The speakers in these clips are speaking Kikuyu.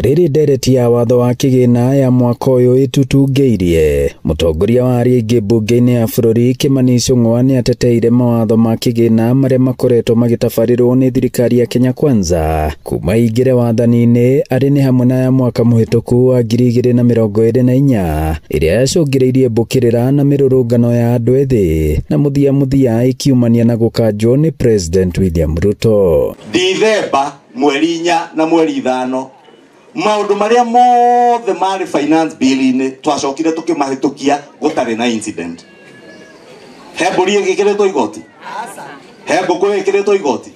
Rĩrĩ ndereti ya watho wa kĩgĩna ya mwaka ũyũ ĩtutungĩirie, mũtongoria wa arĩa aingĩ mbunge-inĩ ya bũrũri Kĩmani Ichung'wa nĩateteire mawatho ma kĩgĩna marĩa makoretwo magĩtabarĩrwo nĩ thirikari ya Kenya Kwanza kuma ĩingĩre wathani-inĩ, arĩ nĩ hamwe na ya mwaka mũhĩtũku wa 2024 ĩrĩa yacũngĩrĩirie mbũkĩrĩra na mĩrũrũngano ya andũ ethĩ na mũthia mũthia ĩkiumania na gũkanjwo nĩ President William Ruto. Dithemba mweri 4 na mweri 5 maundu maria mothe mari finance bill-inĩ twacokire tukimahitukia gutari na incident. He mbũri ĩgĩkĩrĩtwo igoti? He ngũkũ ĩkĩrĩtwo igoti?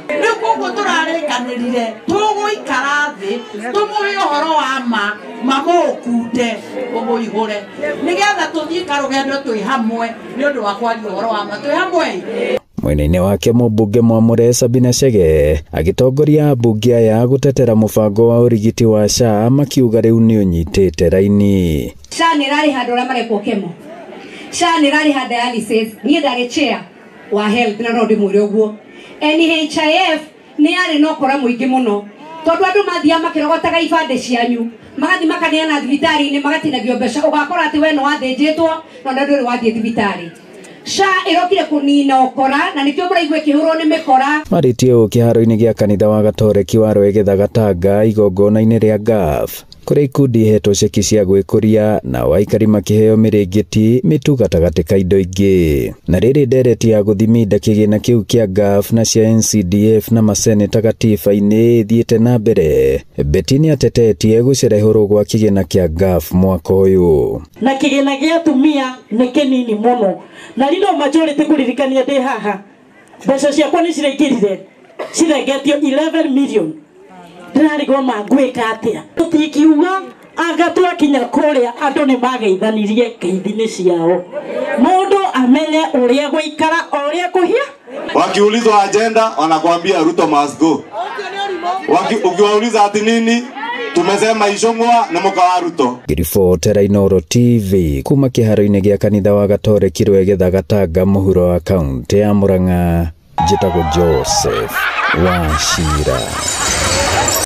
Rĩu koguo tũrarĩkanĩrire tũgũikara thĩ tũmũhe ũhoro wa ma mamũkunde ũmũihũre nĩgetha tũthiĩ karũgendo twĩ hamwe nĩ ũndũ wa kwaria ũhoro wa ma twĩ hamwe. Mwena-inĩ wake mũmbunge Mwamũre Sabina Chege agĩtongoria ambunge aya gũtetera mũbango wa ũrigiti wa SHA makiuga rĩu nĩ ũnyitĩte raini. SHA nĩ ĩrarĩha andũ arĩa marekwo kemo. SHA nĩ ĩrarĩha dialysis. Niĩ ndarĩ chair wa health na no ndĩmwĩre ũguo. NHIF nĩ yarĩ na ũkora mũingĩ mũno tondũ andũ mathiaga makĩrogotaga ibandĩ cianyu magathiĩ makaneana thibitarĩ-inĩ magatinagio mbeca, ũgakora atĩ we nĩ wathĩnjĩtwo na ona ndũrĩ wathiĩ thibitarĩ. SHA ĩrokire kũnina ũkora na nĩkĩo mũraigua ĩkĩhũrwo nĩ mĩkora. Marĩtie ũũ kĩharo-inĩ gĩa kanitha wa Gatoreki wa Rwĩgĩtha Gatanga igongona-inĩ rĩa GAF kũrĩa ikundi ihetwo ceki cia gwĩkũria nao aikari makĩheo mĩrĩngĩti mĩtu gatagatĩ ka indo ingĩ. Na rĩrĩ ndereti ya gũthiminda kĩgĩna kĩu kĩa GAF na cia NCDF na maseneta gatiba-inĩ ĩthiĩte na mbere, Betty nĩatetetie gũcerehũrwo gwa kĩgĩna kĩa GAF mwaka ũyũ. Na kĩgĩna gĩa atumia nĩ kĩnini mũno na rĩno majority kũririkania ndĩ haha mbeca ciakwa nĩ ciraingĩrire cirengetio 11 million. Ndĩrarigwo mangwĩka atĩa. Tũtingiuga anga twakinya kũrĩa andũ nĩ mageithanirie ngeithi-inĩ ciao, mũndũ amenye ũrĩa gũikara o ũrĩa kũhia. Wakiulizwa agenda wanakuambia Ruto must go. Ukiwauliza ati nini, tumesema Ichung'wa nĩ mũka wa Ruto. Ngĩribotera Inooro TV kuma kĩharo-inĩ gĩa kanitha wa Gatoreki Rwĩgĩtha Gatanga mũhuro wa kaũntĩ ya Murang'a, njĩtagwo Joseph Wachira.